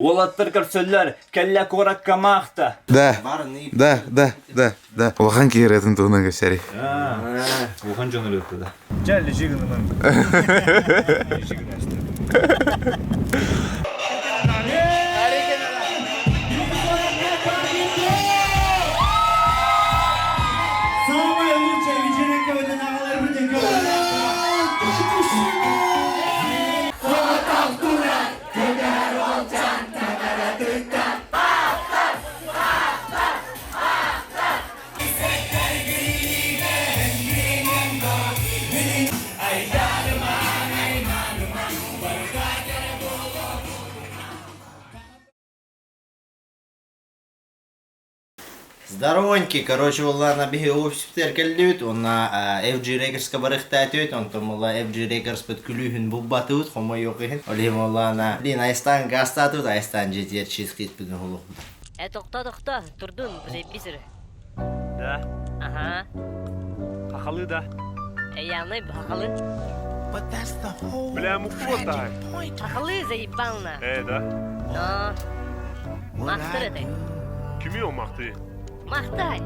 Уолаттар көрсөллөр, кэллэ куоракка маахта. Да, да, да, да, да. Улахан киһи ырыатын туһунан кэпсэри. Улахан дьон ырыата да. Дьэ, лежи гыныман. Лежи гынастыр. Самая лучшая вечеринка в этом Здоровенький, короче, буоллаана биһи офиспытыгар кэллибит уонна FG Records-ка барыахтаатыбыт, онтон буолла FG Records-пыт күлүүһүн булбатыбыт, хомойуох иһин. Ол иһин буоллаана, блин, Айстан гаастаатыбыт, Айстан дьиэтигэр чизкейтпитин уһулуохпут. Э, тохто, тохто, турдун, заебись эрэ. Да. Ага. Хахалы да. Эйяны хахалы. But that's the whole Бля, мукула tragic point. Хахалы заебал на. Э, да. Но. What Махтар I это. do, Кими ол махты? Махтай.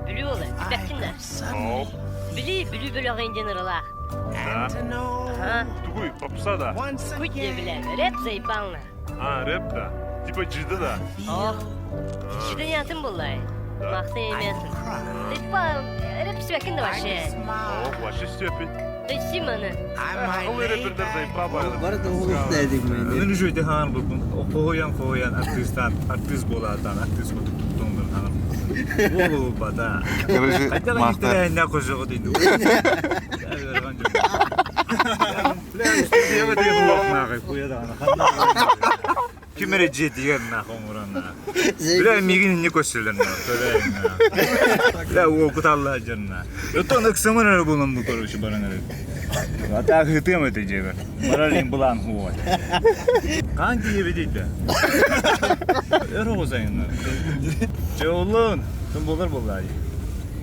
Бүлүү олы. I Бэккин да. could suddenly Били, бүлүү бөлөҕө инден ырылаах. Да. and to know Ага. Тугуй, попса да. once Куть again бile, рэп заебал на. А, рэп да. Типа джида да. Ох. Жиден атын буллай. Да. Махтай I емесин. cry, Типа, рэп сүбэкин да I вообще. could smile, О, вообще степень. Ты симаны. I might Хахалы lay рэпердер back заебал байлар. Барыта уһулуктаадык мен. Аны үчүгэй хаан буппун. Хоһуйан хоһуйан артыыстаан артыыс буолаатаан артыыс курдук туттуҥ хаан. Уол бата. Короче, Хайдах маахта. интэрэһиннээх көрсөҕүт indi. Ким эрэ дьиэтигэр нах оҥорон Бля миигин инни көрсөлөр Бля уолгут аллаа дьонна. Оттон ыксаман эрэ булан бу короче баран эрэ. Атаах ытыам этэ дьиэбэр. Барар иһин былаан хуой. Хаан тиийэбит да. Өр оҕусайыннар. Чэ оллун. Ким буолар буоллаайы.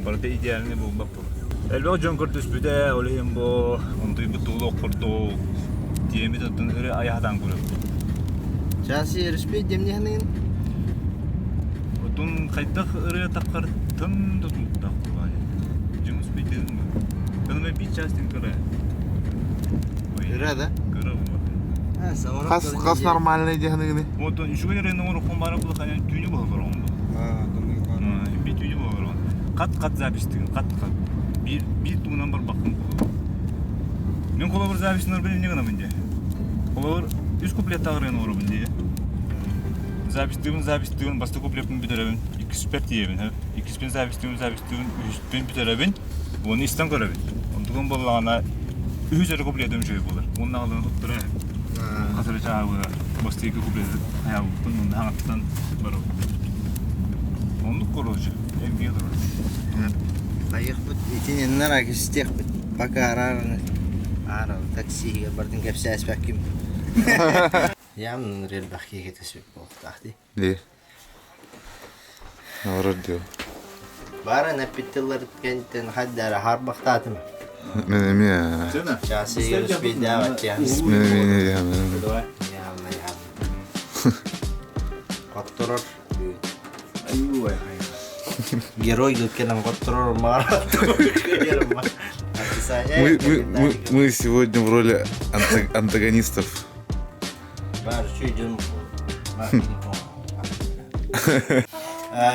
Барыта идеальный буолбат буолар. Элбэх дьон көрдөспүтэ, ол иһин бу онтуйбут туолуох курдук диэмит оттон өрө айаһатан көрөбүт. Сейчас ерүспүй демнехнин. Отун хайдах ырыа таххар тын да тулуктаах буолаайы. Дьиҥ успейтыын бу. Кыныма биир чаас тин кыра. Ыра да? Кыра буолар. Хас хас нормальный диэхныгыны? Отон үчүгэй ырыаны оҥороххун баара булаханан түүнү баһылар оҥбо. Биир түүнү баһылар. Хат-хат запись хат-хат. Биир биир тугунан барбаккын холобур. Мин холобур записьнарбын инньэ гынабын дии. Холобур үс куплеттаах ырыаны оҥоробун дии. Записьтыыбын записьтыыбын бастакы куплеппин бүтэрэбин, иккиспэр тиийэбин, иккиспин записьтыыбын записьтыыбын, үһүспүн бүтэрэбин, уонна истэн көрөбүн. Онтукум буоллаҕына үһүс эрэ куплетым үчүгэй буолар. Уонна аҕаларын туттара хас эрэ чаабыга бастакы куплеты хайаабыппын уонна хаҥаттан барабын. Оннук короче, эргийэ турар. Айыахпыт итиннэр акистиэхпит. Пока араараны аара таксига бардын кэпсээспэкким. Явно элбэх киһи кэтэспит буолуохтаах дии. Дии. Олорор дио. Баарын эппит тыллар кэнниттэн хайдара харбахтаатым. Мен эмиэ. Часы успейдавать я. Мен эмиэ Явно, явно. Хотторор. Герой кэлэн хотторор Мы, мы, мы, мы сегодня в роли антагонистов. Бар сүйдүм.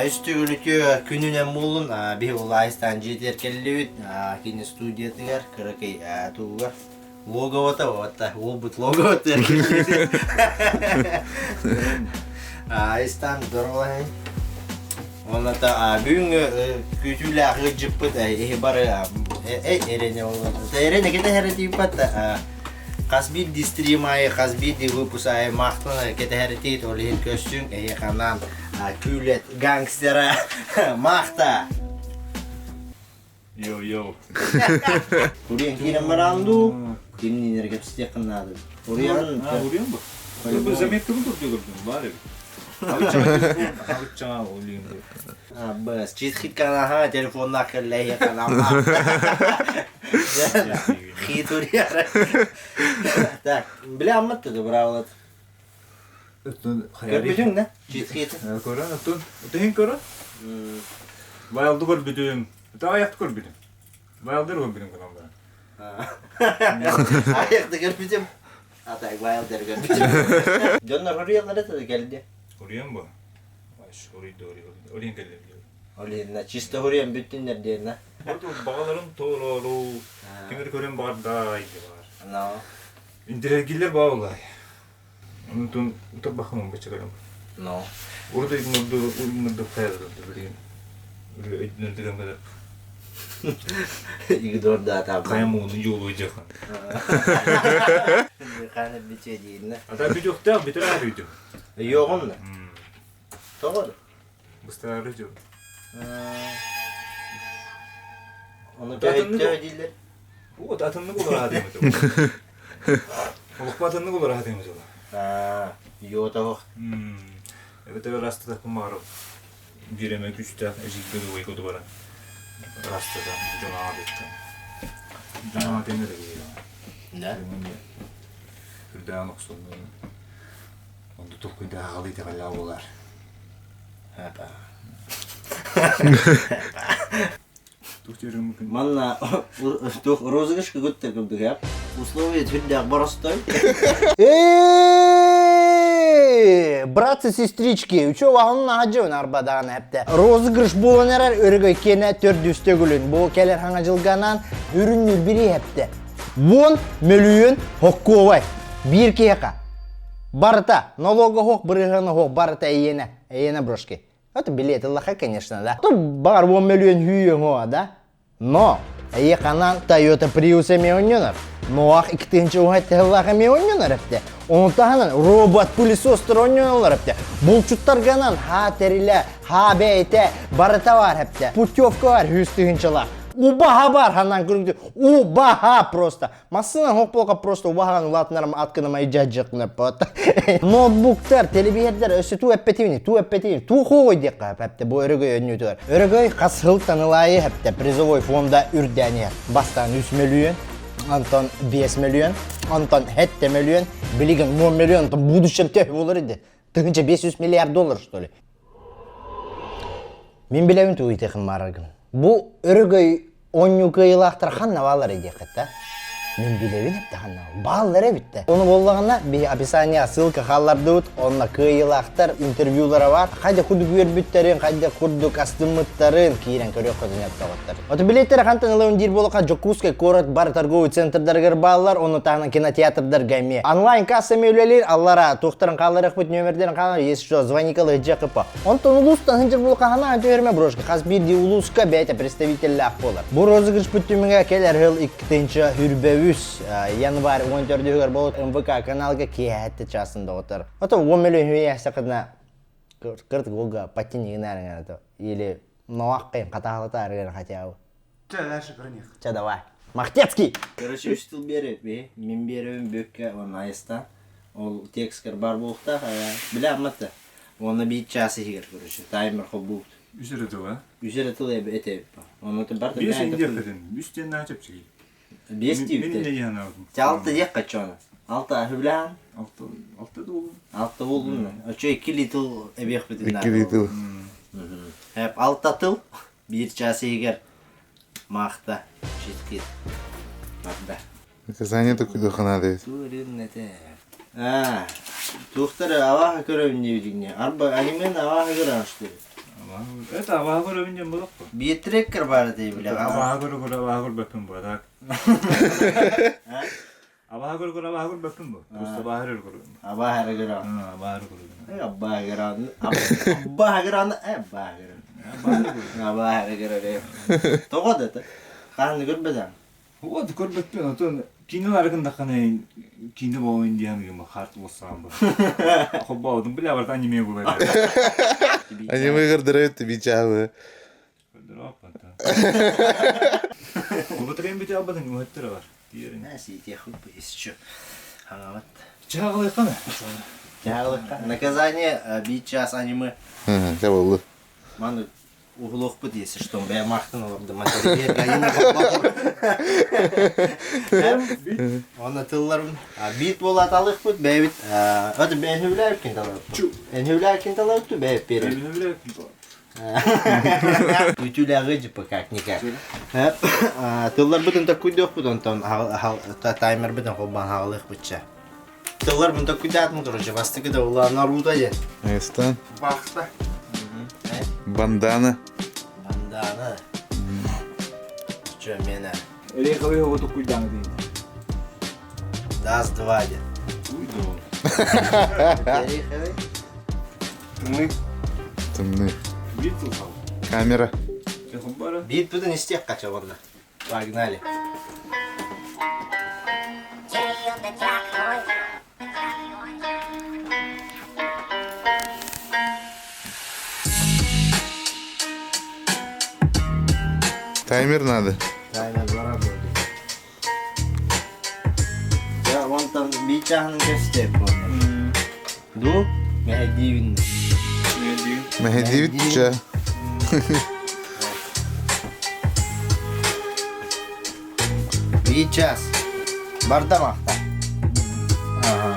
Үс төгүлүкү күнүнэн буоллун биһи улаайыстаан дьиэтигэр кэллибит кини студиятыгар кыракый тугугар логовота вот уолбут логовотыгар кэллибит Айыстаан здоровалаһын Онната бүгүҥҥү күүтүүлээх ыалдьыппыт иһи бары эрэне эрэне кэтэһэрэ тиийбэт хас биирдии стрим аайы хас биирдии выпуск аайы махтана кэтэһэритиит ол иһин көрсүҥ эһиэхэ анаан күүлэт гангстера Махта Йоу-йоу. Уруйан киирэн бараан дуу кимниин эрэ кэпсэтиэххин наада Уруйан А, уруйан бу. Бу заметкабын көрдүү көрдүм, баар эбит. Абыччаҥа олуйун Быс, чит-хит канаха телефоннаах кэллэһиэ канама. Хит урьяра. Так, бля, аммат ты браво. Көрбүтүҥ да? Чизкейтин. Көрөн, оттон отын көрөн. Вайлды көрбүтүм. Аяқты көрбүтүм. Вайлдер көрбүтүм кынан баран. Аяқты көрбүтүм. Атай Вайлдер көрбүтүм. Дьоннор хоруйаллар это келди. Хоруйан бу. Хоруйду, хоруйду. Ориен келди. Олинна чисто хоруйан бүттүннер диэн. Орду бағаларын тоолору. Кимер көрөн бағардай бар. Но. Интирергиллер баалай. Онтон утарбахым бачырам. Но. Урда игнорду игнорду хайрды билген. Өйдүнөрдүгөн кадar. Игнор да там. Каям ону жолу жахан. Каны биче дейин. Ата бүтүктө бүтөр арыйды. Йогум да. Тоҕо. Быстар жол. Оны төһө дииллэр. Вот атыннык олар адымы. Олукпа атыннык олар адымы жол. Аа, йотоох. Эбетер растата кумару. Биреме күчтә эжикке дуй коду бара. Растата жона адытта. Жона тенер Да. Үрдән оксун. Онду толкуйда агалы тегала болар. Апа. Тухтерим мүмкүн. Манна тух розыгрыш күттер күрдүк я. Условия түрдәк боростой. Эй, братцы, сестрички, үчөө вагонун ажын арбадаган әпте. Розыгрыш болон эрер өргөй кене төрдүстө гүлүн. Бу келер хаңа жылганан үрүннүр бири әпте. 10 миллион хокковай. Бир кека. Барыта, налога хок, бырыганы хок, барыта эйене, эйене брошки. Это билет Аллаха, конечно, да. То бар 10 миллион хүйен да. Но, эйе канан Toyota Prius эме Ноах 2 уһайтыллаха эме ойнонор эпте. Оны таханан робот пылесостор ойнонолор эпте. Булчуттарганан ха териле, ха бейте, барыта бар эпте. Путевка бар хүз тыгынчала. Убаха бар ханан көрүңдү. Убаха просто. Масына хокполка просто убахан улатынарым аткыныма ижажыкны пот. Ноутбуктар, телевизордар өсө ту эппетивни, ту эппетивни, ту хой деп кап бу өрөгөй өнүтөр. Өрөгөй касыл танылайы хепте призовой фонда үрдәне. Бастан 3 миллион, Антон 5 миллион, Антон 7 миллион, билигин 10 миллион, там будущем те болор иди. Тыгынча 500 миллиард доллар, что ли? Мен билебин туу итехин марагын. Бу өрөгөй онню кыйлахтар ханна балар иди хатта. Мен билебин эпте ханна. Баллар битте. Оны боллагана би описание ссылка халлардыбыт, онна кыйлахтар интервьюлары бар. Кайда курдук үйөрбүттерин, кайда курдук астымыттарын кийрен көрөк көзүн эптагаттар. Ото билеттер хантан ылын дир болока Жокускай город бар торговый центрдаргар баллар, оны тағынан кинотеатрдар гайме. Онлайн касса мейлелер аллара тухтарын калырык бит нөмердерин калыр, если что, звоникалы жакыпа. Онтон улустан хынжыр болока хана анча берме брошка. Хас бирди улуска бәйте представительләх болар. Бу розыгрыш бүтүмүгә келер хыл 2 хүрбәүс январь 14 болот МВК каналга киәтте часында отыр. Ото 10 миллион хүясе кына кырт голга паттини гынарыңар или ноаққын қатағылата арган хотя бы. Чэ, дальше көрүнүк. Че, давай. Махтецкий! Короче, үч тыл берет бе. Мен беребин бөккө, он айста. Ол тексткер бар болукта, биле амматта. Оны бир час ихигер, короче, таймер хобут. Үсөрө тыла. Үсөрө тыл эбе эте. Оны бар Бес индер кеден. Үстен начап чыгы. Бес Мен тип. не яна. Алты дек качона. Алты хүлән. Алты алты дол. Алты болдун. Очо эки литл эбех битин. Эки литл. Хеп алты тыл бир час ихигер махта. Читкит. Барда. Наказание такой дохана Турин это. А, тухтар аваха көрөбүн дебитиңне. Арба анимен аваха көрөм что ли? Это аваа көрөбүн болок го. Биетреккер бар дей биле. Аваа көрө көрө аваа көрбөппүн бу так. Аваа көрө көрө аваа көрбөппүн бу. Просто аваа көрө. Аваха көрөм. Аваа көрө. Аббаха көрөм. Аббаха көрөм. Аббаха көрөм. Аваха көрөм. Того да та. Каны көрбөдөн. Вот көрбөппүн отон кино аргында каны кино болоюн диэн харт болсам бу. Хоббаудун биле бар аниме болар. Аниме көрдөрөт бичабы. Олбатырын бите албатын өттөрө бар. Диерин. Нәси тех еще. Хаңават. Чагылы кана. Наказание бир час аниме. Чэ болду. Ману. Уһулуохпут, если что, бэйэ махтан олордум. Онно тылларым биит буолаат алыхпыт бэйэбит это бэйэһүлээбиккин талабыт. Энһүлээбиккин талабыт бэйэп беребит. Үтүлэҕи дьипа как-никак. Тылларбытын таккуйдуохпут, онтон таймербытын холбоон хаалыахпытча. Тылларбын таккуйдаатым, короче, бастакы да улаан Наруто диэн. Айыстан. Бахта. Бандана. Бандана. Чё, мена? Эреховый его таккуйдааны дейін. Даст два диэн. Уйду. Эреховый? Тымны. Тымны. Бит тылхал. Камера. Бит бүтін истек қача онда. Погнали. Таймер надо. Таймер бара болды. Я вон там бит чаһын кэстеп Ду, мэһэдиибин. Мәһедибит ча. Бит час. Барда махта. Ага.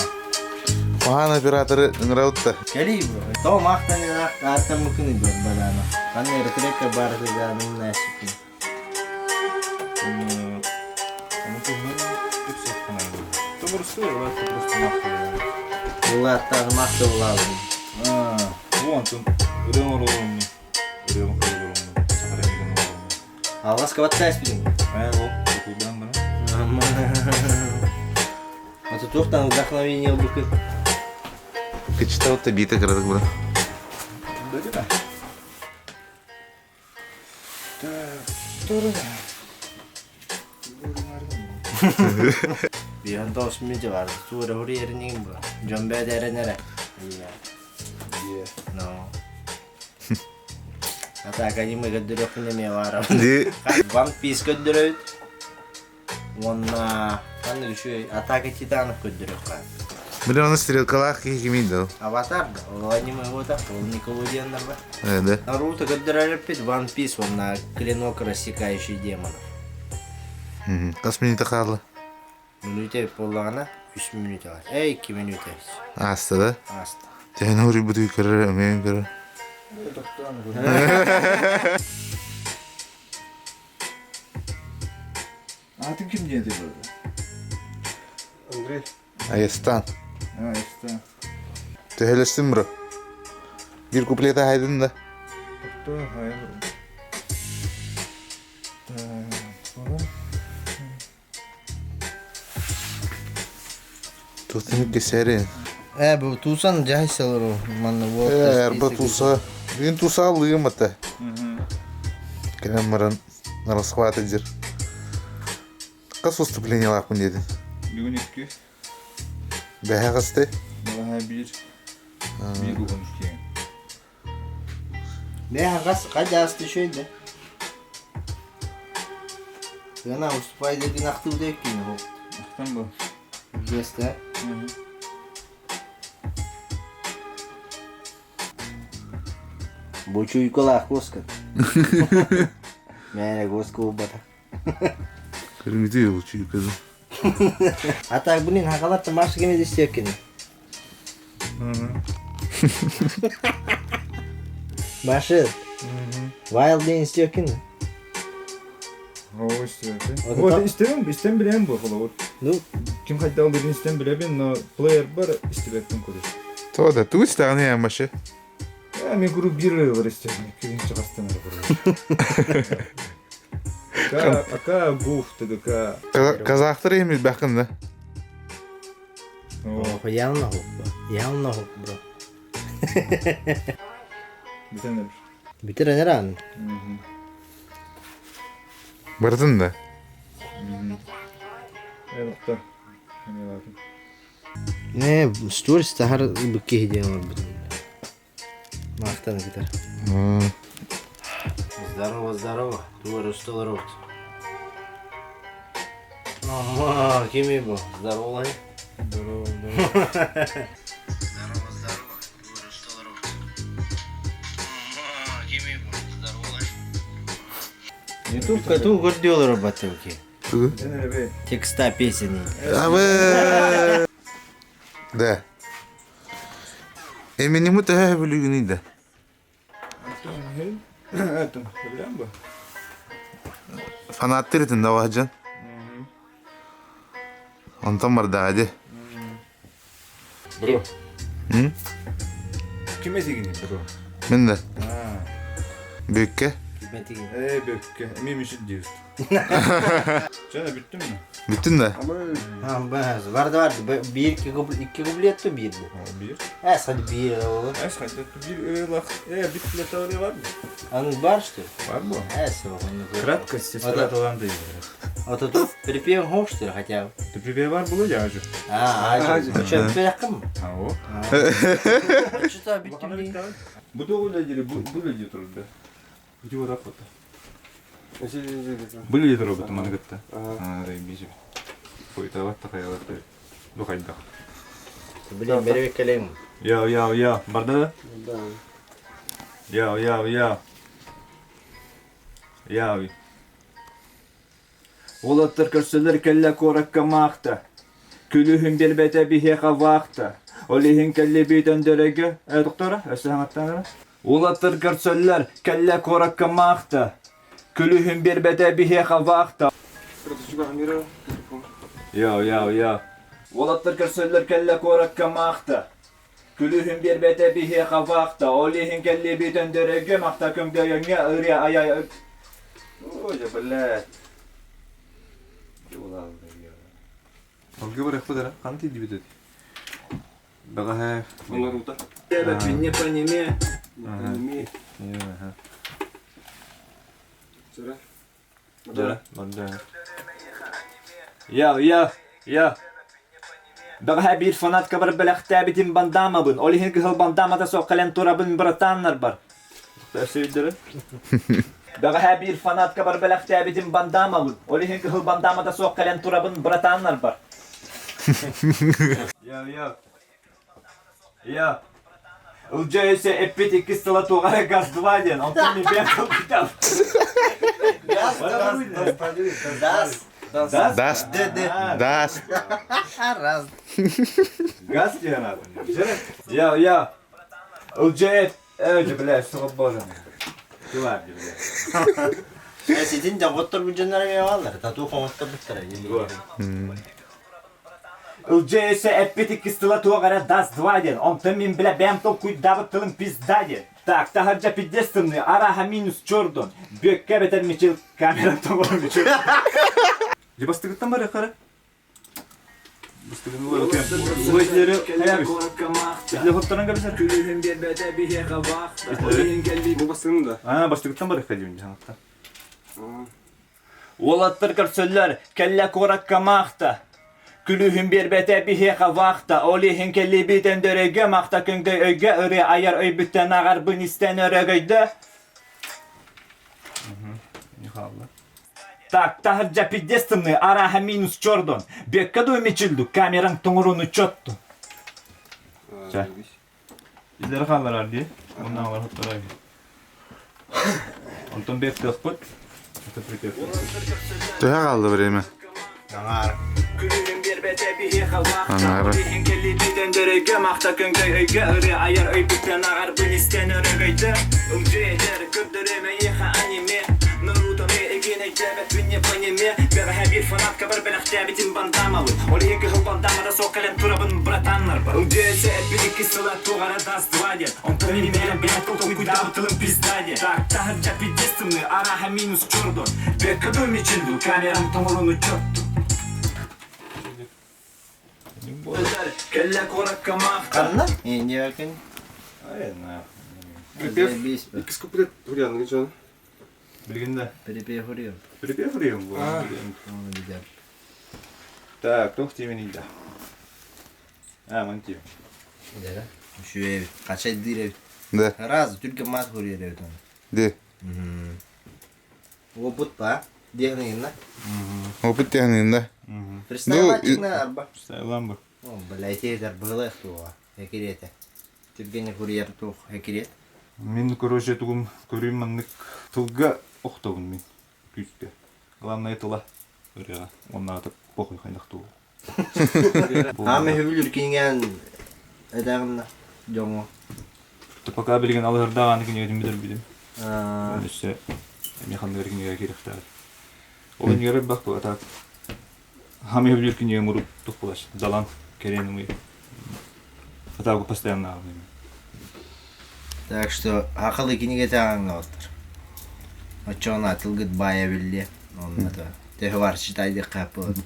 Пахан операторы ыңыраутта. Кэлий бро. То махта не нах артам мукыны бер бадана. Канна эркрека бар дыганым насипи. Улаттан махта улабын. Вон тут ырыам ороломни. Ырыам ороломни. Сахарамиган ороломни. Аллас кабаттайс билин. Ай, ол, окулдан бара. А то туохтан вдохновение букы. Кычтаутта бита кырадык була. Да, Так, турда. Бихан тоос мүнүтэ бар. Туора хури эринигин бу. Жомбэ дэренере. Iya. No. Ата аниме көддөрөхпүнэ эмиэ баарам. Ди. One Piece көддөрөбүт. Уонна ханнык үчүгэй Атака Титанов көддөрүөххэ. Блин, оны стрелкалаах киһи кимий да? Аватар да, ол аниме буолбатах, ол Николодеоннар бар. Э, да. Наруто көддөрөрөппүт, One Piece уонна Клинок, рассекающий демонов. Хас минута хаалла? Мүнүүтэ буоллаҕына 3 мүнүүтэ бар. Эй, 2 мүнүүтэ. Ааста да? Ааста. Тэһин уруйбутуй көрөр, өҥөйөн көрөр. Атын ким диэти барды? Андрей. Айыстан. А, Айыстан. Төһөлөстүм бро. Бир куплета хайдын да. Тохто, хайын. Так, Туохтан кесәре. Э, бу тусан жайсалар манна вот. Э, арба туса. Бүгүн туса алыым ата. Кэлэн баран нарасхват дир. Хас выступлениелаахпын диэтин. Бүгүн икки. Бэһэ хасты. Балаһа биир. Биир уһун киэҥ. Бэһэ хас қайда асты шөйді. Она выступай деген актыбы екен ол. Ахтан бу. Бесте. Бу чуйкалаах госка. Мээре госка убата. Көрүҥүтүй ол чуйкады. А так, блин, хакалар машы кеме десекен. Машы. Wild ден истекен. О, истебен. Вот истебен, истен билем бу холо. Ну, Ким хайдал дедин истен билебин, но плеер бар истебеттин көрүш. То да, тугу истэҕин я машы. Э, мен куру бир бар истебин. Кирин чыгастан көрүш. Ака, ака гуф тдк. Казахтар эми бакын да. О, явно хук бро. Явно хук бро. битен Бүтер энеран. Бардын да. Э, доктор. Эме батын. Не, сторис тахар букки хиден бар бит. Мактан китер. Здорово, здорово. Туар усталар Ама, кими бу? Здорово. Здорово, здорово. Здорово, здорово. Туар усталар Ама, кими бу? Здорово. Ютубка туу көрдүөлөр баттыбыки. Текста песени. Абы. Да. Эминими төһө бүлүгүнүй да? Фанаттыр итин да баһдьан. Онтон бардаҕа ди. Бро. М? Ким этигини бро? Мин да. Бүкке. Ээ, бүкке. Эми мүшүт диир. Жана бүттүм mi? Бүттүн да? Барды барды. Bir iki iki куплет bir. Bir. Эс hadi bir olur. Эс hadi bir ылах. Э, бит плеталары бар mı? Аны бар что? Бар mı? Эс onu. Кратко сестра таланты. А то тут припев хош что ли хотя бы. Ты припев бар было я же. А, а, что, перекым? А, о. Что-то бүттүм. Бу да люди, бу люди турду. Где вот так вот? Бу люди турду, маны гытта. А, рай бижи. Кой тават такаялар. Бу хайда. Блин, беребек келем. Йоу, йоу, йоу. Барда да? Да. Йоу, йоу, йоу. Йоу. Уолаттар көрсөлөр кэллэ куоракка маахта. Күлүһүн биэрбэтэ биһиэхэ вахта. Ол иһин кэллибит өндөрөгө. Э, доктора, өссө хаҥаттаанара. Уолаттар көрсөллөр кэллэ куоракка маахта. Күлүһүн биэрбэтэ биһиэхэ вахта. Йоу, йоу, йоу. Уолаттар көрсөллөр кэллэ куоракка маахта. Күлүһүн биэрбэтэ биһиэхэ вахта. Ол иһин кэллибит өндөрөгө махта көҥдөйөҥҥө ырыа айай. Ой, блядь. Алгы бар яқпыдара, қанты дебет Баға Наруто. Не пониме. Не Да, да. Я, я, я. Бэҕэһээ биир фанатка бар бэлэхтээбитин бандамабын, ол иһин кыһыл бандамата суох кэлэн турабын братаннар бар. Сөйдөрө. Бэҕэһээ биир фанатка бар бэлэхтээбитин бандамабын, ол иһин кыһыл бандамата суох кэлэн турабын братаннар бар. Я, я. Я. Ылдьаа өссө эппит иккис тыла туоҕа газ 2 диэн, онтон мен бэйэм толкуйдаабыт. Дас. Дас? Даст. Даст. Раз. Газ диэн аатын. Я, я. Ылдьаа эт, бля, суға бозым. Дилар, бля. Ситин жаготтор бүжөннөр эме алар. Тату коңоттор бүттөр. Ылдьаа өссө эппит иккис тыла туоҕа дас 2 диэн, онтон мин бля бэйэм толкуйдаабыт тылым пизда диэн. Так, таһырдьа пиздец тымныы, арааһа минус чордон. Бүөккэ эбэтэр Мичил камерам тоҕорон Мичил. Дебастыгыттан бар яқара. Бу бастыгын да. А, бастыгыттан бар яқара деймін жаңақта. Уолаттар көрсөллөр, кэллэ куоракка маахта. Күлүһүн биэрбэтэ биһиэхэ вахта, ол иһин кэллибит өндөрөйгө махта көҥдөй өйгө ырыа айар өйбүттэн аҕарбын истэн өрөгөйдө. Так, таһырдьа пиздец тымныы, арааһа минус чордон. Бүөккэ дуу мичилду, камераҥ тоҥоруну чотту. Чэ. Излери хаалларар дии. Оннааҕар хотторой. Онтон бэт кыахпыт. Это припев. Төһө хаалла время? Аңар. Күлүһүн биэрбэтэ биһиэхэ вахта. Аңара. Ол иһин кэллибит өндөрөйгө махта көҥдөй өйгө ырыа айар өйбүттэн аҕарбын истэн өрөгөйдө. Ылдьыы этэр көрдөрүмэ эйиэхэ аниме. Наруто ме эгин өйдөөбөппүн не пониме. Бэҕэһээ биир фанатка бар бэлэхтээбитин бандамабын. Ол иһин кыһыл бандамата суох кэлэн турабын братаннар бар. Ылдьыы өссө эппит икки сыла туоҕара дас 2 диэн. Онтон мин бэйэм бэйэм толкуйдаабыт тылым пизда диэн. Так, таһырдьа пиздец тымныы, арааһа минус чордон. Бүөккэ дуу мичилду, камерам тоҥоруну чотту. Кэллэ куоракка маахта. Канна? Не экен. Припев. Иккис куплет Гурьян жон. Билигин Припев хурьем. Припев хурьем бу. Так, туох тиэмин да. А, ман тием. Да. Үшү качай диребит. Да. Раз, түркө мат хурьеребит оны. Де. Опыт па. Дегнин на. Опыт тяхнин, да? Представляете арба. Ставилам бу. О, блядь, это было что. Экирете. Түргене хурьер тух экирет. Мин короче тугум көрүм маннык тылга охтобун мин. Күүскэ. Главное тыла ырыаҕа. Уоннаата похуй хайдах тугу. Аама үһүбүл үркиҥҥээн этэҕиннэ дьоҥҥо. Пока билигин алыһырдаах аны кинигэтин бүтэрбитим. Өссө эмиэ ханныгар кинигэ киирэхтээх. Ол иннигэр элбэх буо так. Хам үһүбүл кинигэ мурук тухпулаш далан кэриэн умуй. Атаагу постоянно ааҕым. Так что акылы кинигэтэ ааҥнаабыттар. Оччоҕуна тылгыт баайа биллиэ. Онно то төһө бар читайдык хааппыт.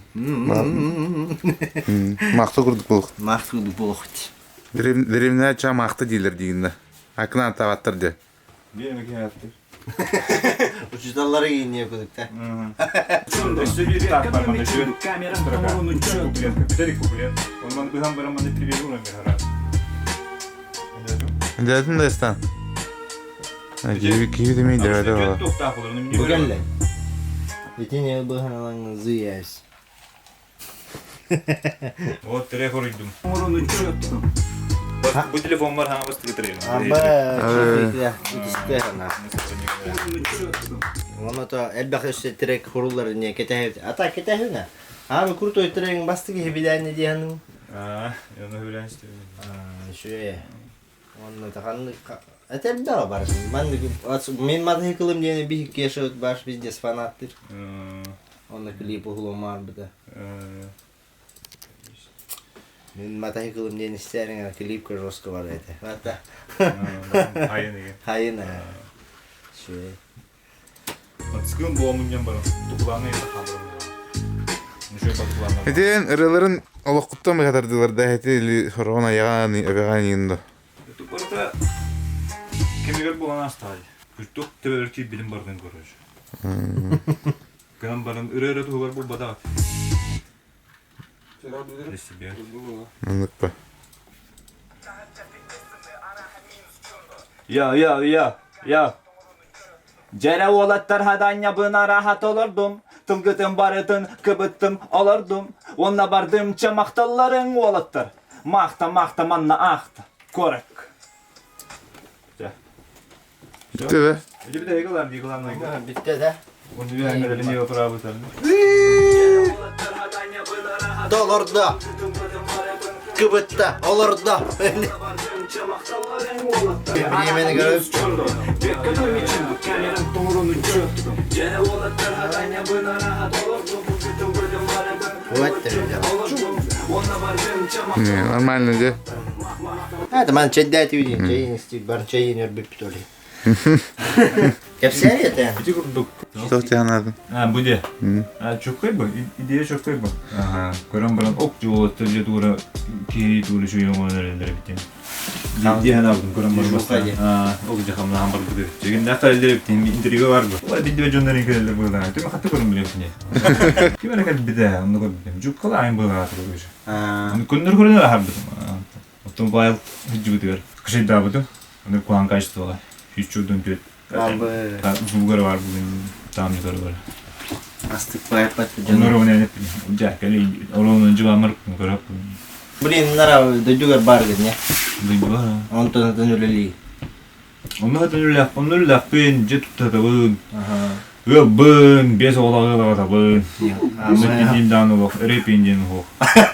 Махта курдук буолух. Махта курдук буолуохут. Древняя ча махта дииллэр диигиннэ. Акына аттаабаттар дьэ. Биир киһи аттыр. Учуталлары киинниэ кудукта. Өссө биир таах бар манна жүн строка. Бүтэрик куплет. Онон быһан баран манна привет уран бихара. Дядин да истан. Киһи демей дәвәдә бала. Бу кэллэ. Итини быһан алаң зыясь. Вот тире хоруйдум. Бу телефон бар хаҥа бастыгы тире. Аба итисте Оны то элбэх өссө трек хуруллар не кетеһ. Ата кетеһүнэ. Аан крутой трек бастыгы хибилээни диэхин. Аа, оны хибилээн истебин. Аа, шуе. Онно таханнык этэрдэҕэ барытын. Маннык мин матыһыкылым диэни биһик Кеша баш везде фанаттыр. Онно клип уһулумаарбыта. Мин матыһыкылым диэн истээриҥ клипка жестко бар этэ. Ата. Хайын иге. Хайын. Шуе. Матыскын буомунньан баран тукулааны хаалырым. Этин ырыаларын олоххуттан быһатардылар да эти или сороҕун айаҕаан эбэҕээн иин да. Барыта кэмигэр буолан аастаҕай. Күртүк төбөлөр киирбитин бардын короче. Кынан баран ырыа-ырыа туһугар булбатах. Себе. Маннык па. Я, я, я, я. Дьэрэ уолаттар хадаанньабын арааһа толордум, тылгытын барытын кыбыттым, олордум. Уонна бардым чамахталларыҥ уолаттар. Маахта, маахта манна аахта. Куорак. Бүттэ да? Бүттэ да? Толордо. Кыбытта, олордо. Времени көрөп. Вот Не, нормально де. Это ман чэйдээти видин, чэйин истик бар, чэйин өрбүппүт оли. Кэпсээр это. Ити курдук. Что тебе надо? А, бу де. А, чөккөй бу. Идея чөккөй бу. Ага. Көрөн баран ок жолоттор же тура киһи тура шуйон олорор биттен. Диэн алдым көрөн баран баста. А, ок же хамна хамбар бу. Жеген да калдыр биттен интрига бар бу. Олар бидде жоннарын келелер бу да. Түмө хатты көрөн билем сине. Ким эле калбиде, онну көрбүтүм. Жуккала айын бу да туру. Аны көннөр көрөнөр аһарбытым. Оттон байл хүддүбүтүгэр кышайдаабытым. Аны куһаан качествоға. Хүччүрдөн түөт. Звугар бар бүгүн там югары бар. Астык байпат. Оннор оны жа кели орон жыбамыр көрөп. Блин, нара дойдугар бар гыне. Дойдугар. Онтон отон үлели. Онно отон үлелек, онно үлелэхпин, дьэ туттатабын. Ыабын, бес оҕолоох ыалаҕатабын. Мин даҕаны олох рэпин диэн оһох.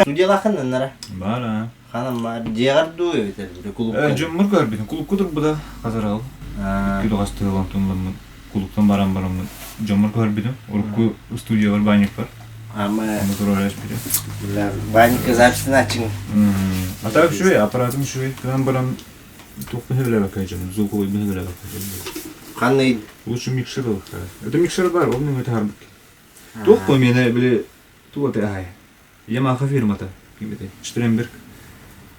Студиялаахын нара. Баар аа. Ханан бар дьиэҕэр дуу эбэтэр кулукка? Дьоммор көрбүтүм. Кулукка турбута хатарал. Икки хастыылан тунламмын. Кулуктан баран бараммын. Дьоммор көрбүтүм. Урукку студиялар баанньыкпар. Ама. Онно туруора испитим. Баанньыкка записынааччыҥ. А так үчүгэй, аппаратым үчүгэй. Кынан баран туохпун сөбүлээбэккэ дьон, звуковойбун сөбүлээбэккэ дьон. Ханный? Лучше микшер ылыахтара. Это микшер бар, ол мин өтө харбыт. Туох по миэнэ били туох это аһай. Ямаха фирмата кимите Штренберг.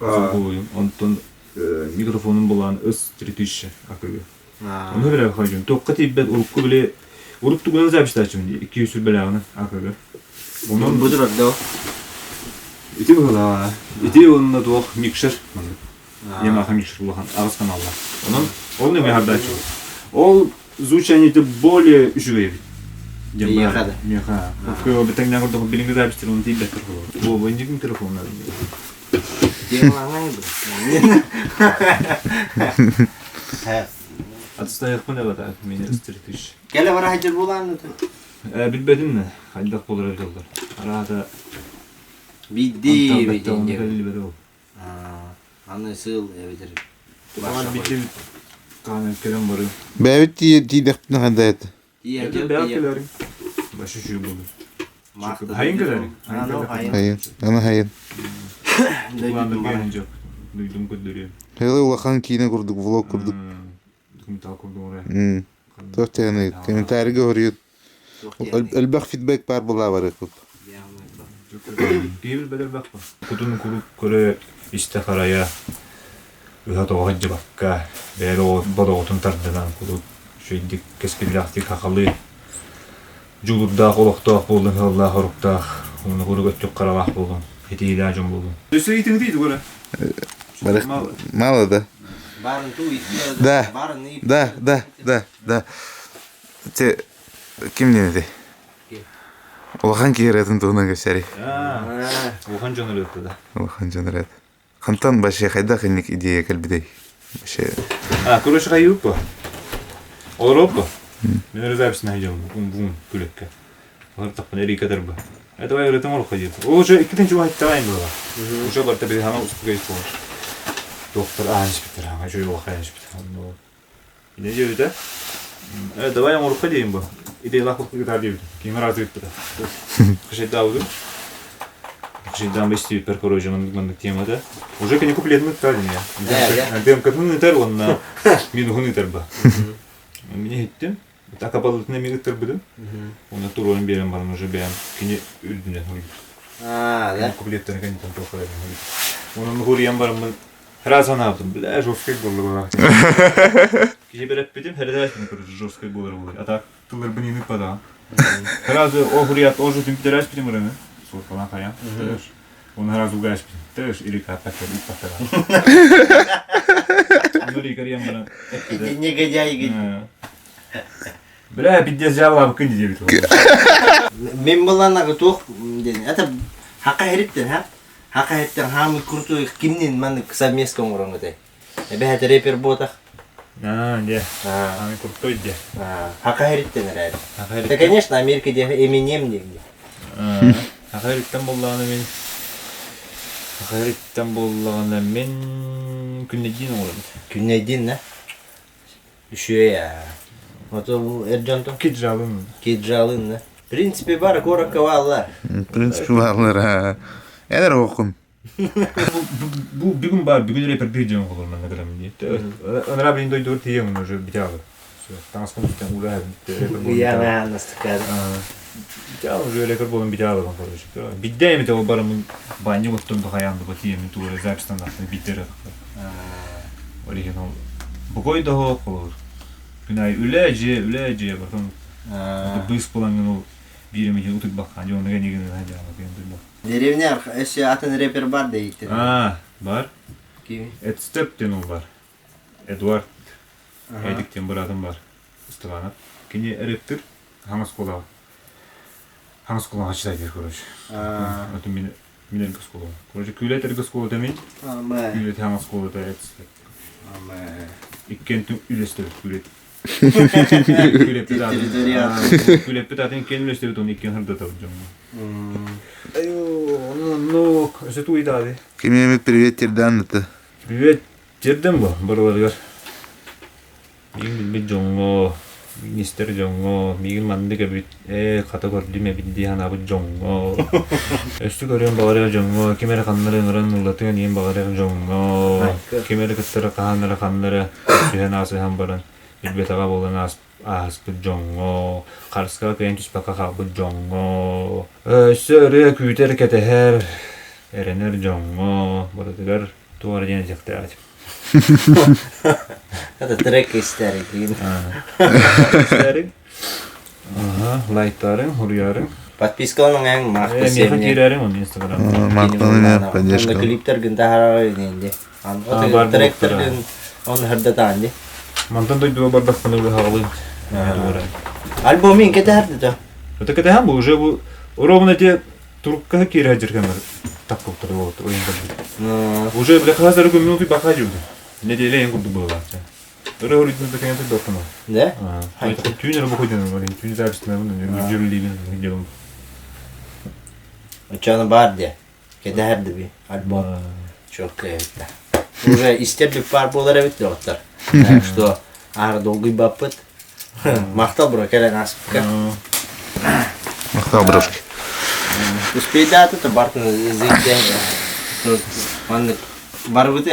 Звуковойум. Онтон микрофонум булаан С 3000 акыгы. Ону билэ хойдум. Туохха тиийбэт урукку били урук тугунан записьтааччым 200 сүрбэлээҕинэ акыгы. Онон Бу турар да Ити быһылаа. Ити уонна туох микшер маннык. Ямаха микшер улахан аҕыс каналлаах. Онон ол нөҥүө хардааччы. Ол звучание более үчүгэй эбит. Миэхэ да. Миэхэ. Окко битеңнән курдук билиҥҥи записьтер оны тиийбэттэр буолуо. Бу инники микрофоннар. Делаңай бу. Отстаякпын эбата меня 3000. Кэлэ бара хадьыр булаан. Билбэтим да, хайдах буолар дьоллор. Араата Бидди Антан кэллибэт ол. Аны сыл эбэтэр Биттибит хаанан кэлэн бары. Бэйэбит тиийдэхпитинэ ханна это? Бэйэбит кэлэриҥ. Башы шүү буолар. Хайын кэлэриҥ. Хайын. Аны хайын. Дуйдум көрдөрүөм. Хеле улахан киинэ курдук, влог курдук. Документал курдук эрэ. Туох диэний, комментарийга хоруйут. Элбэх фидбэк баар буолаа барыахпыт. Киһи билбэт элбэх Кутун куруук көрө истэ харайа ыһа тоҕо сылдьыбакка бэйэ бодоҕутун тардынан куруук үчүгэйдик кэскиллээхтик хахалыы дьулурдаах олохтоох буоллун ыаллаах оруктаах уонна куруук өттүк харалаах буоллун итиилээх дьон буоллун Өссө итиҥдии тугу эрэ Мало да. Да, да, да, да, да. Те ким диэн Улахан киһи ырыатын туһунан кэпсэрий. Улахан дьон ырыата да. Улахан дьон ырыата. Хантан вообще хайдах инник идея кэлбитэй? Вообще. А, короче, хайыыппа. Олороппа. Мен ыры запись найдем. Бум-бум күлекке. Олортохпун эрийкэ дарба. Это давай ырытым олоххо диир. Уже иккитин чуга айттаайын буола. Уже барта били хана устугай буолар. Доктор аан испиттер, аңа чуй улахан испиттер. Ine диэбитэ. Э, давай оҥорукка диэйин бу. Идеялаах кытаар диэбитим. Ким ыраатык ыппыта. Кышайдаабытым. Кышайдаан истибиппэр короче маннык маннык темата. Уже кини куплетын ыттаа дии я. ДМК-тын ыытар уонна минуһун ыытар ба. Мин иһиттим. Акапалытын эмиэ ыттарбытым. Уонна туруоран биэрэн баран уже бэйэм кини үрдүнэн хоруйбут. Аа, да. Куплеттарын кэнниттэн туох Онон хуруйан бараммын Раз санаабытым, бля, жесткай буолла Киһи бэрэппитим, хэрэтээчпин короче, жесткай буолар буолар. А так тылларбын инык падаҕан. Сразу охурият ожу түмпүтэрээчпитим ырыны. Суоталаан хайаан. Оны сразу угаачпитим. Тэш или каппаттар, иппаттар. Ону рикарьян баран. Негодяй. Бля, пиздец жаалаабыккын диэбит. Мен буланага туох диэн это хака хериттен ха Хака иһиттэн хаамый крутой кимнин маннык совместка оҥороҥ этэй? Эбэһээт рэпер буотах. Аа, дьэ. Хаамый крутой дьэ. Хака иһиттэн эрээри. Да, конечно, Америка диэ Эминем диэн. Хака иһиттэн буоллаҕына мин Хака иһиттэн буоллаҕына мин Күннэйдиин оҥоробут. Күннэйдиин да? Үчүгэй аа. Ото эр дьонтон? Киджалын. Киджалын да. В принципе, бар куоракка бааллар. В принципе, бааллар. аа. Эн эрэ оҕоккун. Бу бүгүн баар бүгүн рэпер биир дьон холор манна кэлэмин дии. Ыныраа билин дойдугар тиийэн уже битяҕы. Таҥаскын устан уура Уяна настыкар. Битяҕы уже рэпер буолан битяҕы короче. Бидде эмите ол барамын банньык оттон бахаян дуба тиийэмин туора запись тахсан бидде Ол иһин ол бокой да оһох холор. Күн аайы үлэ дьиэ, үлэ дьиэ потом быыс булаҥҥын ол биир эмэ утуйбахха дьону гэнигин дьаама Деревня өссө атын рэпер бар да ииттер. Аа, бар. Ким? Эдстеп диэн ол бар. Эдуард Эдик диэн быраатым бар. Ыстыбанов. Кини рэптер хаҥас кулаҕа. Хаҥас кулаҕа читайдыр, короче. Это мин Мин эргэ оскуола. Короче, Күүлэт эргэ оскуолата мин. Күүлэт хаҥ оскуолата эт. Иккиэн үлэстэбит Күүлэт. Күүлэппит атын. Күүлэппит атын иккиэн үлэстэбит, оны иккиэн хардатабыт дьоҥҥо. Айуу, ну, өсө туйдаады. Ким эмит привет тирдаан это. Привет тирдем бу барыларыгар. Миигин билбит дьоҥҥо, миигин истэр дьоҥҥо, миигин маннык эбит, ээ, хата көрдүм эбит дии санаабыт дьоҥҥо, өссө көрүөн баҕарар дьоҥҥо, ким эрэ ханна эрэ ыҥыран ыллатыан иһин баҕарар дьоҥҥо, ким эрэ кыттара хаһан эрэ ханна эрэ түһэн аасыһан баран билбэтэҕэ буолан ааспыт дьоҥҥо, харыскаҕа кыайан түспэккэ хаалбыт дьоҥҥо, өссө ырыа күүтэр, кэтэһэр, эрэнэр дьоҥҥо барытыгар туох эрэ диэн этиэхтээх этим. Это трек истэригин. Истэриг. Ага, лайктарың, хуруярың. Подпискаланың эң мақты Меха киирәриң он Инстаграм. Мактанын поддержка. Клиптер тахара инде. Тректер он хырдатаан ди. Мантан дойдуга бардахпына хаҕалын. Альбомин кетерди Это кетеһэн бу уже бу ровно те турукка киирэ дьиргэмэр таппыттар буолуттар ойун көрдүк. Уже бля хас эрэ минуту баха дьүлдү. Неделя ең курдук буолааччы. Өрө өрүтүн да кэннэ доттуна. Да? Түүн өрө бухуйдун, түүн записьтанабын, жүрүллүүбүн, дьолум. Оччону бар де. Кэтэһэр да би альбом. Четко эбит Уже истер бүп бар буолар эбит доҕоттор. Так что аара долгуйбаппыт. Махтал бро кэлэн ааспыкка. Махтал брошки. Успейдааты то бартын зыйден. Маннык барбыт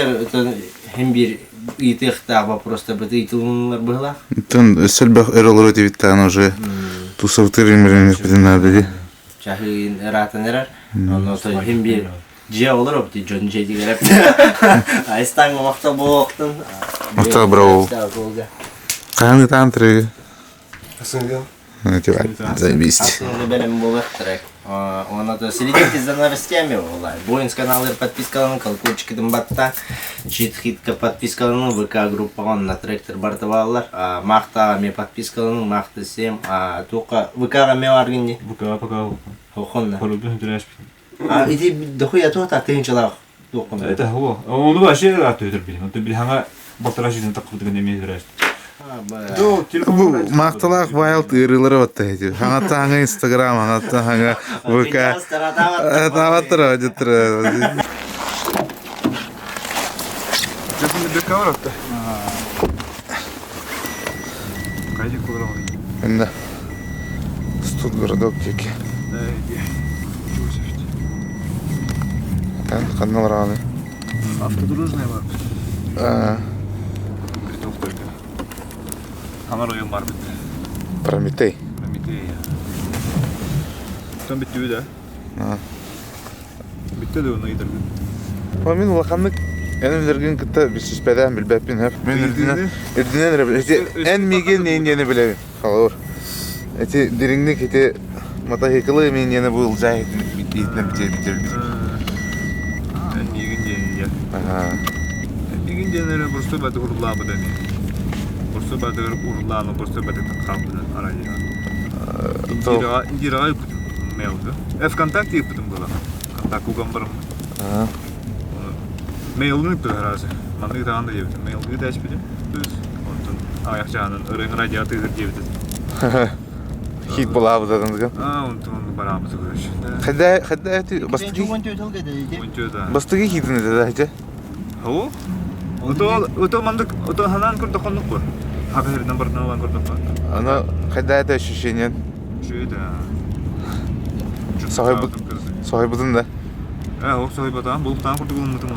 хем бир ыйытыахтаах вопростар быт ыйытылыннар быһылаах. Тон сөлбөх өр олору тибиттаан уже тусовтыр имеренекпитин наада Чаһыын ыраатан эрэр. Онно хим бир дьиэ олорор бит дьон дьиэтигэр Айстаҥ махтал буолуохтун. Махтал бро. Хаһан ытаан трегы? Заебись. Основной бэлэм буолар трек. Он это следите за новостями, Воинс каналы подпискаланын, колокольчикын батта, чит-хитка подпискаланын, ВК группаҕа на тректор барыта бааллар. Махта ме подпискаланын, махта всем. Тука ВК-га ме баргын ВК пока. Хохонна. Хорубун түрәшпин. А ити дохуя туох тыһынчалаах туоххун. Это хо. Оны вообще аты өтөр билим. Онто бил хаңа балтара жүзін таққы деген эме түрәшти. Бу макталаах вайлд ырыылары батта эти. Хаңатта хаңа Инстаграм, хаңатта хаңа ВК. Таваттыр, жеттір. Жасында бек бар атты. Кайда кулар Инде Студгородок теки. Эн ханна барааны? Автодружная бар. Приток только. Хамар ойын бар бит. Прометей. Прометей. Там битти да? Битти да оны идерген. Мин улаханнык эн үлэргин кытта билсиспэтээн билбэппин хөп. Мин үрдүнэн үрдүнэн эрэ ити эн миигин иинниэни билэбин. Холобур. Ити дириҥник ити мотоциклы миинниэни бу ылдьаа иитинэн битиэбит. Эн миигин диэн Эн миигин диэн эрэ бурсу баты урлаабыт эми. Бурсу баты урлааны бурсу баты хаалбыт арадио. Индираҕа Индираҕа ыыппытым мейлга. ВКонтакте ыыппытым буолан. Контакт уган барым. Мейлын ыыппыт араасы. Маннык даҕаны да диэбитим. Мейлгы да эспитим. То есть онтон аҕыйах чаһынан ырыаҥ радио тыыһыр диэбитим. Хит булаабытатындыгын. А, онтон бараабыты короче. Хадда хадда эти бастыгы бастыгы хитин это да хача? Хоо? Ото ото мандык ото ханан көрдөхөннүк бу. Хакырынан барытынан ылан көрдөххө. Аны хайда это ощущение? Үчүгэй да. Соһуйбутун да? Э, ол соһуйбатаҕым, булуктаан курдук ылыммытым.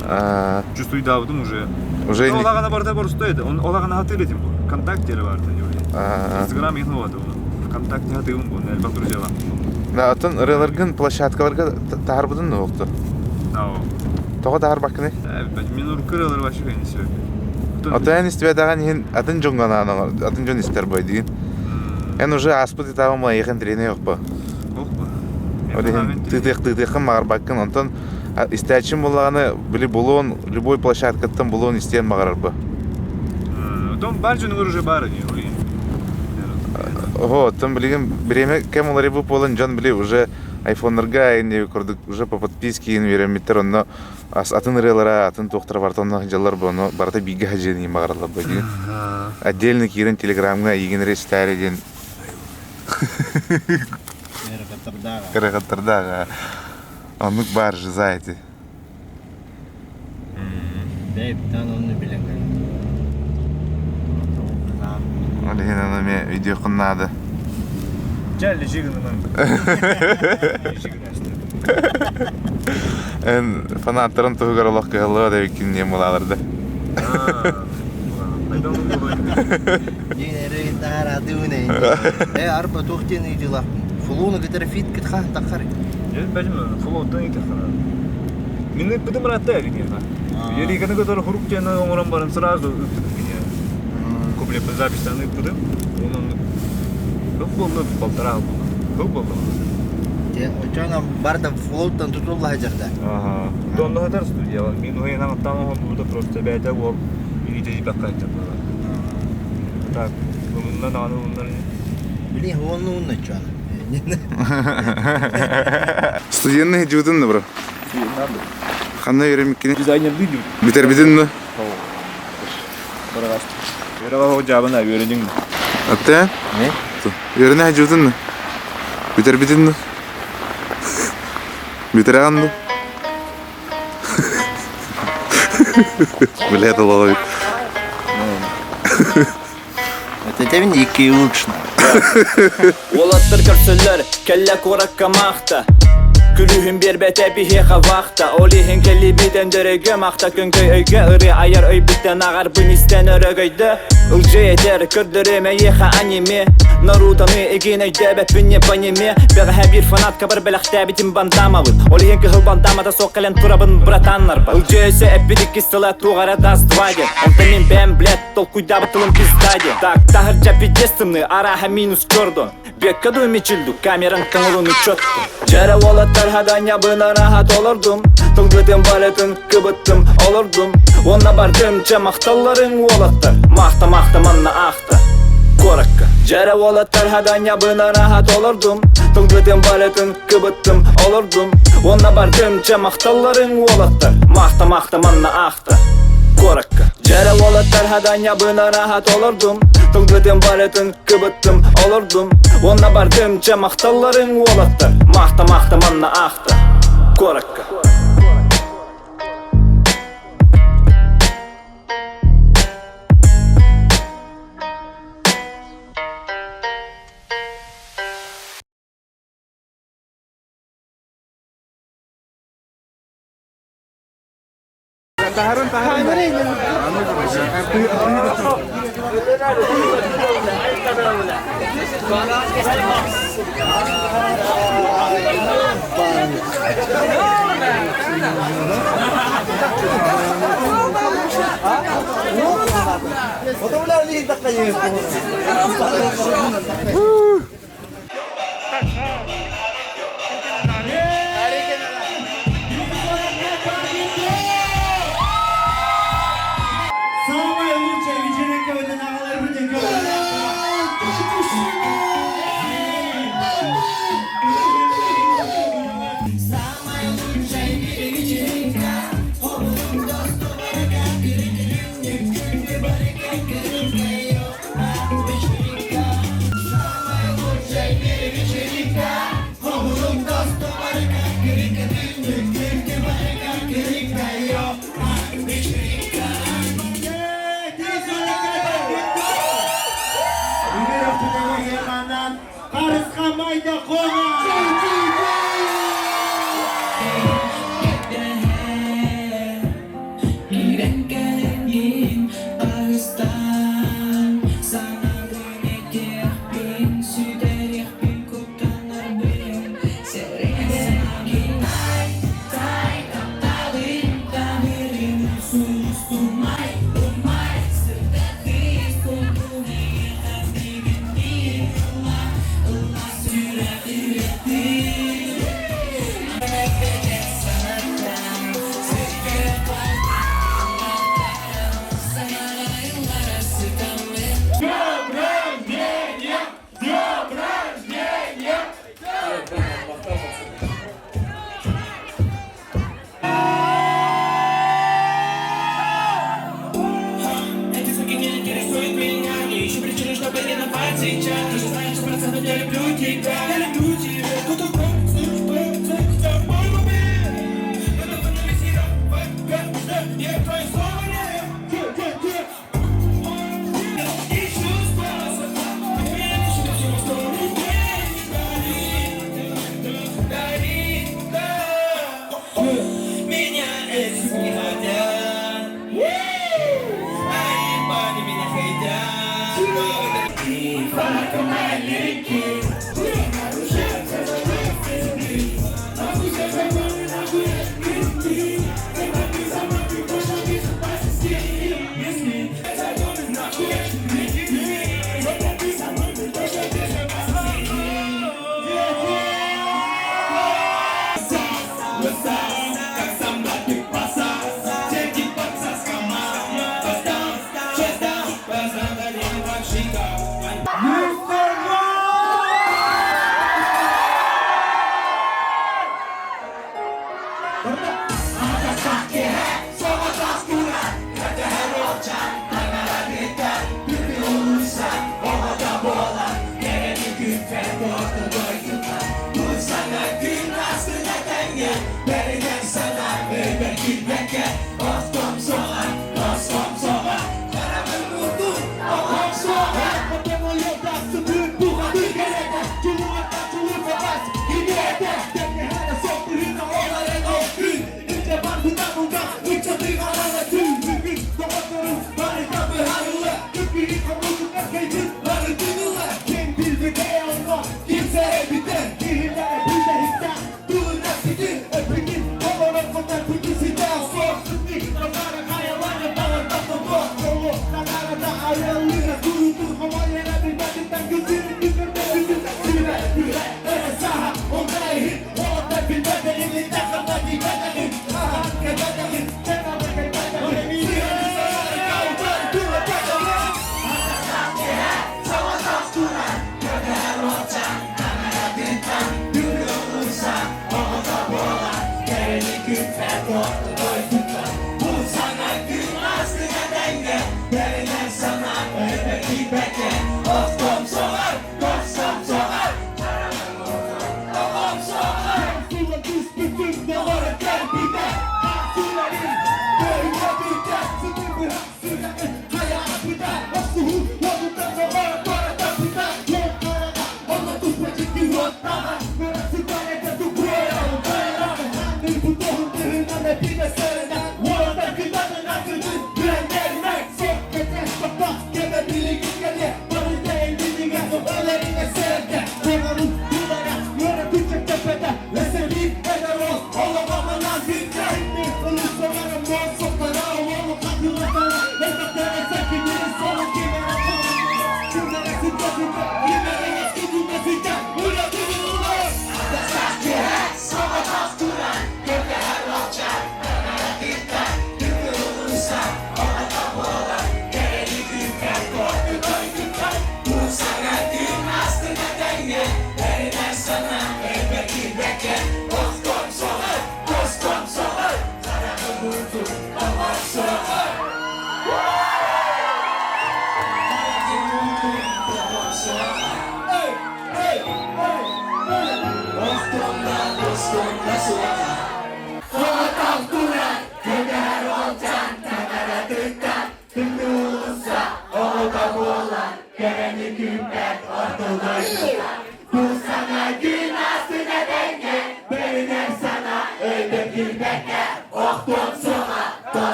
Чувствуйдаабытым уже. Уже Ол аҕана барыта борустой еді. Ол аҕана хатыр этим бу. Вконтакте эрэ баарта Инстаграм иһин болады оны. Вконтакте хатыыбын бу, элбэх друзьялар. Да, оттон ырыаларгын площадкаларга таһарбытын да буолту. Тоҕо таһарбаккыный? Мин урукку ырыалар вообще конечно. Ото эн истибэтэҕин иһин атын дьоҥҥо анаан атын дьон истэр бой диин. Эн уже ааспыт этабым айыхын тренер yok Охпа. Ол иһин тыытыах тыытыаххын баҕарбаккын. Онтон истээччим буоллаҕына били булуон любой площадкаттан булуон истиэн баҕарар бу. Оттон бар дьонугар уже баар ини ол иһин. Ого, оттон билигин бириэмэ кэм уларыйбыт буолан дьон били уже айфоннарга ини курдук уже по подписке үөрэммиттэр онно атын ырыалара атын туохтара барыта онно сылдьаллар бу ону барыта бииргэ сылдьыан иһин баҕараллар бу диэн отдельно киирэн телеграмҥа эйигин эрэ истээри диэн кыргыттардаах оннук баар жиза эти Бэйбитан онну билэн Ол иһин ону эмиэ өйдүөххүн наада. Дьэ, лежи гынынан. Эн фанаттарын туһугар олох кыһаллыа да эбиккин диэн булаалар да. Э, арба туох диэн ыйдылаахпын. Фулуну кытары фит кытха таххар. Фулуттан ыйтахтана. Мин ыппытым ыраатта эригиэхэ. Ериканы кытары хурук диэн оҥорон баран сразу ыыппытым киниэхэ. Куплеппин записьтан ыыппытым. Онон Хыл буолла полтора буолла. Хыл буолла. Очоно барда флоуттан тутулла сылдьарда. Ага. Донно хатар студия. Мин уһайынан аттан оһон просто бэйэтэ уол илиитэ типпэккэ сылдьар буолар. Так, ылынна даҕаны ылыннар Били уонну унна чуана. Студенный жуутун да бро. Ханна үөрэммиккини? Дизайнердыы дүү. Бүтэрбитин да? Үөрэ дьаабына үөрэнин. Атте? Үөрэнэ жутун. Бүтэр битин. Бүтэрэҕин ду? Бля, это ловит. Это тебе икки лучше. Уолаттар көрсөллөр, кэллэ куоракка маахта. Күлүүһүн биэрбэтэ биһиэхэ вахта. Ол иһин кэлибитэн дөрөгө махта көҥкөй өйгө ырыа айар өйбүттэн аҕарбын истэн өрөгөйдө. Ылдьый этэр көрдөрүөм эйиэхэ аниме. Нарутаны игин өйдөөбөппүн не пониме. Бэҕэһээ биир фанаткабар бэлэхтээбитим бандамабын. Ол иһин кыһыл бандамата суох кэлэн турабын братаннарбар. Ылдьый өссө эппит иккис тыла туох эрэ даст два диэн. Онтон мин бэйэм блядь толкуйдаабыт тылым пизда диэн. Так, таһырдьа пиздец тымныы, арааһа минус кордон. Бекка дуу мичилду, камераң көҥүлүн учеттум. Дьэрэ уолаттар хаданньабын арааһа толордум. Тылгытын барытын кыбыттым, олордум. Уонна бардым, чэ махталларыҥ уолаттар. Маахта-маахта манна аахта. Куоракка. Дьэрэ уолаттар хаданньабын арааһа толордум. Тылгытын барытын кыбыттым, олордум. Уонна бардым, чэ махталларыҥ уолаттар. Маахта-маахта манна аахта. Куоракка. Дьэрэ уолаттар хаданньабын арааһа толордум. Тылгытын барытын кыбыттым, олордум. Уонна бардым, чэ махталларыҥ уолаттар. Маахта-маахта манна аахта. Куоракка. Самая лучшая вечеринка в этом Харысхамайда қона!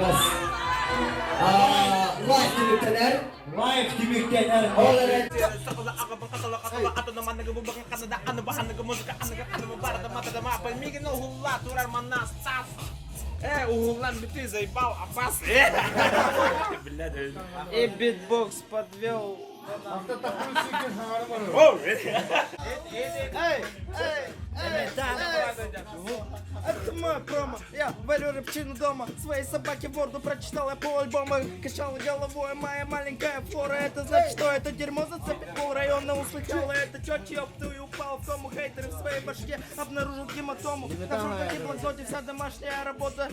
Бас. Лайк түмүктэнэр. Лайк түмүктэнэр. Ол эрэн И битбокс подвел. Это мой промо, я варю рыбчину дома. Своей собаке ворду прочитал я пол альбома. Качала головой моя маленькая флора. Это значит, что это дерьмо зацепит пол района. Услыхала это тетя, ёпту и упал в кому. Хейтеры в своей башке обнаружил гематому. На журнале блокноте вся домашняя работа.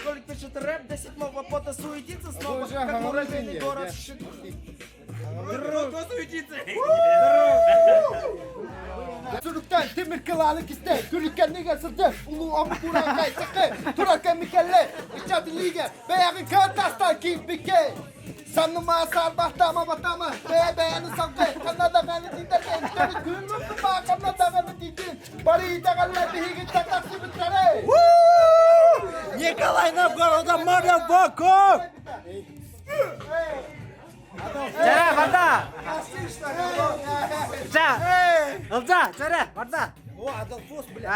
Толик пишет рэп до седьмого пота. Суетится снова, как муравейный город. Сүрүктэн тимир кылааны кистэй, Түрүккэннигэ сырды, улуу омук урааҥхай сахэ, турар кэмикэллэ, ыччат илиигэ, бэйэҕин кыантастан киирбиккэ. Санныма саарбахтаама батама, бэйэ бэйэни салгы, ханна даҕаны тиийдэргин, төрүт күн умнума, ханна даҕаны тиийдин, бары итэҕэллэр биһигиттэн тахсыбыттары. Николай Новгорода Марафака! Чара, вода! Ча! Ылдьа, чара, вода! О, Адолфос, бля.